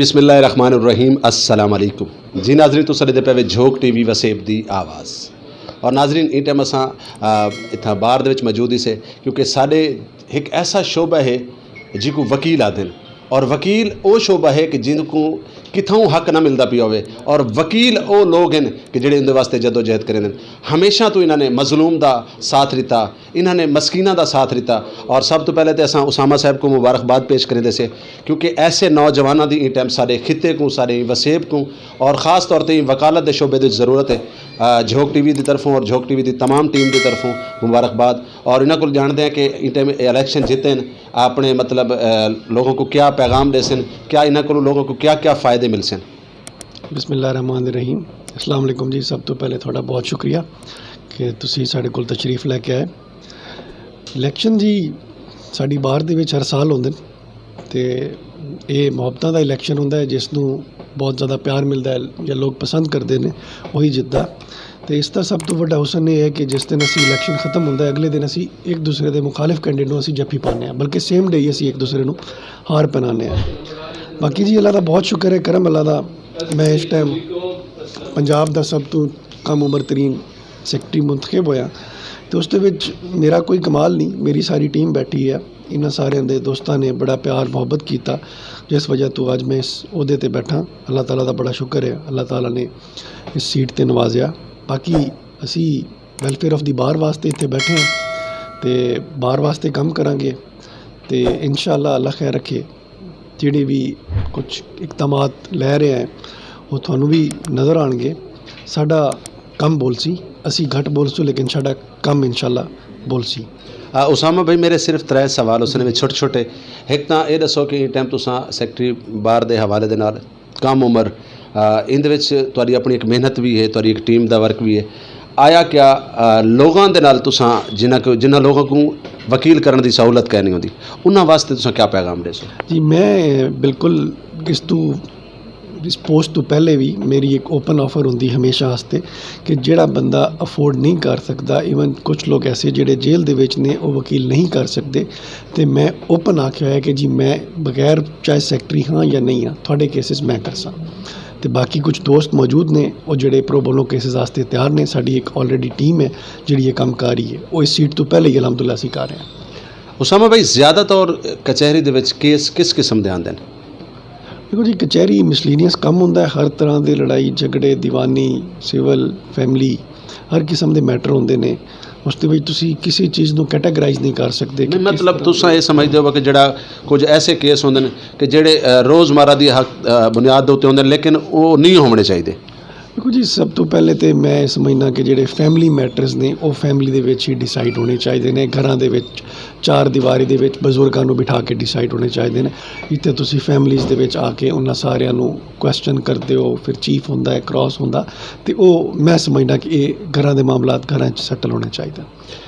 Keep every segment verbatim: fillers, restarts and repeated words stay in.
بسم اللہ الرحمن الرحیم۔ السلام علیکم جی ناظرین، تساں ݙیہدے پئے وے جھوک ٹی وی وسیب دی آواز۔ اور ناظرین، ایں ٹائم اساں، آ، اتھاں بار دے وچ موجود ہی سے، کیونکہ ساݙے ہک ایسا شعبہ ہے جیکوں وکیل آہدن، اور وکیل او شعبہ ہے کہ جن کوں کتھاؤں حق نہ ملدا پیا ہووے، اور وکیل او لوگ ہن کہ جڑے اندے واسطے جدوجہد کریندن۔ ہمیشہ توں انہاں نے مظلوم دا ساتھ ݙتا، انہاں نے مسکیناں دا ساتھ ݙتا۔ اور سب توں پہلے تے اساں اسامہ صاحب کوں مبارکباد پیش کریندے سے، کیونکہ ایسے نوجواناں دی ایں ٹائم ساݙے خطے کوں، ساݙے وسیب کوں، اور خاص طور تے ایں وکالت دے شعبے دی ضرورت ہے۔ آ، جھوک ٹی وی دی طرفوں اور جھوک ٹی وی دی تمام ٹیم دی طرفوں مبارکباد۔ اور انہاں کول ڄاݨدے ہیں کہ ایں ٹائم اے الیکشن جتن، اپنے مطلب، آ، لوگوں کو کیا پیغام ݙیسن، کیا انہاں کولوں لوگوں کو کیا کیا فائدے ملسن؟ بسم اللہ الرحمن الرحیم۔ السلام علیکم جی، سب توں پہلے تہاݙا بہت شکریہ کہ تسی ساݙے کول تشریف لے کے آئے۔ الیکشن جی ساݙی بار دے وچ ہر سال ہوندے نے، تے اے محبتاں دا الیکشن ہوندا ہے، جس نوں بہت زیادہ پیار ملدا ہے یا لوگ پسند کردے نے، وہی جتدا۔ تے اس دا سب توں وݙا حسن اے ہے کہ جس دن اسی الیکشن ختم ہوندا ہے، اگلے دن اسی ایک دوسرے دے مخالف کینڈیڈیٹ نوں اسی جفی پانے ہیں، بلکہ سیم ڈے ہی اسی ایک دوسرے نوں ہار پہنانے ہیں۔ باقی جی اللہ دا بہت شکر ہے، کرم اللہ دا، میں اس ٹائم پنجاب دا سب توں کم عمر ترین سیکرٹری منتخب ہویا۔ تے اس دے وچ میرا کوئی کمال نہیں، میری ساری ٹیم بیٹھی ہے، انہاں سارے دے دوستاں نے بڑا پیار محبت کیتا، جس وجہ تو اج میں اس عہدے تے بیٹھا۔ اللہ تعالیٰ دا بڑا شکر ہے، اللہ تعالیٰ نے اس سیٹ تے نوازیا۔ باقی اسی ویلفیئر آف دی بار واسطے اتھے بیٹھے ہیں تے بار واسطے کم کراں گے، تے انشاءاللہ اللہ خیر رکھے، جڑے بھی کچھ اقدامات لے رہے ہیں، وہ تھانوں بھی نظر آن گے۔ ساڈا کم بولسی، اسی گھٹ بولسوں، لیکن ساڈا کم انشاءاللہ بولسی۔ آ، اسامہ بھائی، میرے صرف ترے سوال اس نے چھوٹے چھوٹے۔ ہک تاں اے ݙسو کہ ایں ٹائم تساں سیکرٹری بار دے حوالے دے نال کم عمر، آ، ایندے وچ تہاݙی اپݨی ہک محنت وی ہے، تہاݙی ہک ٹیم دا ورک وی ہے۔ آیا کیا، آ، لوگاں دے نال تساں جنہاں کو، جنہاں لوگاں کوں وکیل کرݨ دی سہولت کائنی ہوندی، انہاں واسطے تساں کیا پیغام ݙیسو؟ جی، میں بالکل اس توں، اس پوسٹ توں پہلے وی میری ہک اوپن آفر ہوندی ہمیشہ واسطے کہ جیڑھا بندہ افورڈ نہیں کر سکدا، ایون کچھ لوگ ایسے جیڑھے جیل دے وچ نے، او وکیل نہیں کر سکدے، تے میں اوپن آکھیا ہویا کہ جی میں بغیر چاہے سیکرٹری ہاں یا نہیں ہاں، تہاݙے کیسز میں کرساں۔ تے باقی کچھ دوست موجود نے، او جیڑھے پرو بونو کیسز واسطے تیار نے۔ ساݙی ہک آلریڈی ٹیم ہے جیڑھی یہ کم کر رہی ہے، او اس سیٹ توں پہلے ہی الحمدللہ اسی کر رہے ہیں۔ اسامہ بھائی، زیادہ طور کچہری دے وچ کیس کس قسم دے آندے نے؟ دیکھو جی، کچہری مسلینیس کم ہوندا ہے، ہر طرح دے لڑائی جھگڑے، دیوانی، سول، فیملی، ہر قسم دے میٹر ہوندے نے۔ اس دے وچ تسی کسی چیز نوں کیٹاگرائز نہیں کر سکدے کہ نہیں، کس مطلب، طرح تساں اے سمجھدے ہو کہ جڑا کچھ ایسے کیس ہوندے نے کہ جڑے، آ، روزمرہ دی حق، آ، بنیاد دے اُتے ہوندے نے، لیکن او نہیں ہونے چاہیدے۔ دیکھو جی، سب توں پہلے تے میں سمجھنا کہ جڑے فیملی میٹرز نے، او فیملی دے وچ ہی ڈیسائیڈ ہونے چاہیدے نے۔ گھراں دے وچ چار دیواری دے وچ بزرگاں نوں بٹھا کے ڈیسائیڈ ہونے چاہیدے نے۔ اتھے تسی فیملیز دے وچ آ کے انہاں ساریاں نوں کوسچن کردے ہو، پھر چیف ہوندا ہے، کراس ہوندا، تے او میں سمجھنا کہ اے گھراں دے معاملات گھراں وچ سیٹل ہونے چاہیدے۔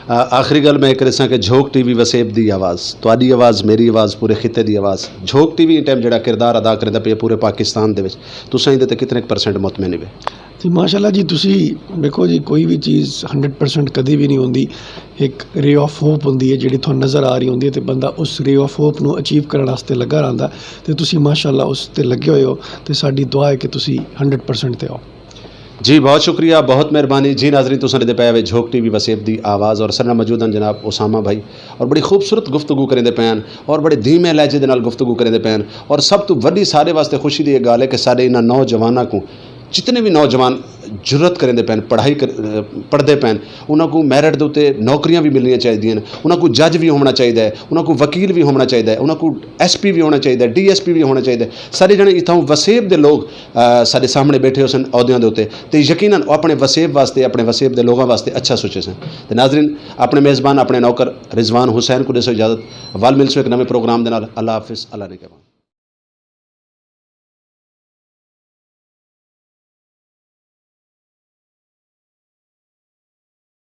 آ، آخری ڳالھ میں اے کریساں کہ جھوک ٹی وی وسیب دی آواز، تہاݙی آواز، میری آواز، پورے خطے دی آواز۔ جھوک ٹی وی ایں ٹائم جڑا کردار ادا کریندا پئے پورے پاکستان دے وچ، تساں ایندے تے کتنے پرسنٹ مطمئن ہیوے؟ جی، ماشاءاللہ جی، تسی ویکھو جی، کوئی بھی چیز ہنڈریڈ پرسنٹ کدی بھی نہیں ہوندی۔ ایک رے آف ہوپ ہوندی ہے جیڑھی تھانوں نظر آ رہی ہوندی ہے، تے بندہ اس رے آف ہوپ نوں اچیو کرݨ واسطے لگا رہندا، تے تسی ماشاءاللہ اس تے لگے ہوئے ہو، تے ساݙی دعا ہے کہ تسی ہنڈریڈ پرسنٹ تے ہو۔ جی، بہت شکریہ، بہت مہربانی۔ جی ناظرین، تساں ݙیہدے پئے وے جھوک ٹی وی وسیب دی آواز، اور ساݙے نال موجود ہن جناب اسامہ بھائی، اور بڑی خوبصورت گفتگو کریندے پئے ہن، اور بڑے دھیمے لہجے دے نال گفتگو کریندے پئے ہن، اور سب توں وݙی ساݙے واسطے خوشی دی اے ڳالھ ہے کہ ساݙے انہاں نوجواناں کوں، جتنے بھی نوجوان جرات کریندے پئے ہن، پڑھائی کر-، پڑھدے پئے ہن، انہاں کوں میرٹ دے اُتے نوکریاں وی ملݨیاں چاہیدیاں ہن، انہاں کوں جج وی ہووݨا چاہیدا ہے، انہاں کوں وکیل وی ہووݨا چاہیدا ہے، انہاں کوں ایس پی وی ہووݨا چاہیدا ہے، ڈی ایس پی وی ہووݨا چاہیدا ہے۔ ساݙے جیڑھے اتھاں وسیب دے لوگ، آ، ساݙے سامݨے ٻیٹھے ہوسن عہدیاں دے اُتے، تے یقیناً او اپݨے وسیب واسطے، اپݨے وسیب دے لوگاں واسطے اچھا سوچیسن۔ تے ناظرین، اپݨے میزبان، اپݨے نوکر رضوان حسین کوں ݙیسو اجازت۔ ول ملسوں ہک نویں پروگرام دے نال۔ اللہ حافظ، اللہ نگہبان۔